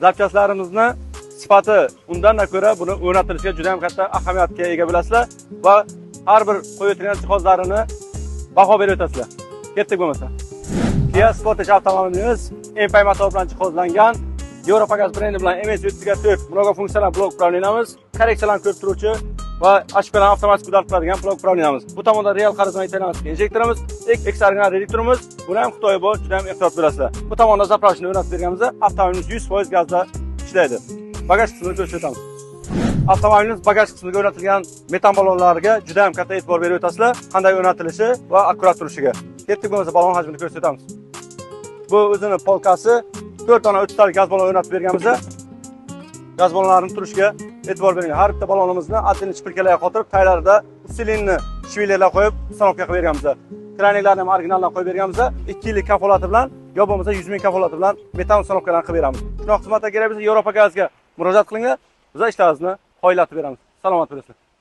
Zapchastlarimizni sifati undan ko'ra buni o'rnatilishiga juda ham katta ahamiyatga ega bo'lasizlar va har bir qo'yayotgan jihozlarini baho berib o'tasizlar. Ketdik bo'lmasa. Kia Sportage avtomobilimiz MPI motor bilan jihozlangan. Yevropa gaz brendi bilan MS 3 ga 4 много funksional блок управления miz, korreksiyalarni ko'rib turuvchi va ошибка larni avtomatik удалить qiladigan блок управления miz. Bu tomonda real xarizma итальянский injektorimiz, X original reduktorimiz, buni ham Xitoy bor, juda ham ehtiyot bo'lasizlar. Bu tomonda заправочный o'rnatib berganimizda avtomobilimiz 100% gazda ishlaydi. Bagaj qismini ko'rsatamiz. Avtomobilimiz bagaj qismiga o'rnatilgan metan ballonlariga juda ham katta e'tibor berib o'tasizlar, qanday o'rnatilishi va akkurat turishiga. Ketdik bo'lmasa, ballon hajmini ko'rsatamiz. Bu o'zini полка si, 4 dona 30 talik gaz ballon o'rnatib berganimizda gaz ballonlarini turishiga e'tibor bering. Har bitta ballonimizni отдельно шпилька larga qotirib, taglarida усиленный швеллер lar qo'yib, установка qilib berganmiz. Краник larni ham originaldan qo'yib berganmiz. 2 yillik kafolati bilan yo bo'lmasa 100 ming kafolati bilan metan установка larni qilib beramiz. Shunaqa xizmatlar kerak bo'lsa, Yevropa gazga murojaat qilinglar. Biz ishlarimizni qoyillatib beramiz. Salomat bo'lasizlar.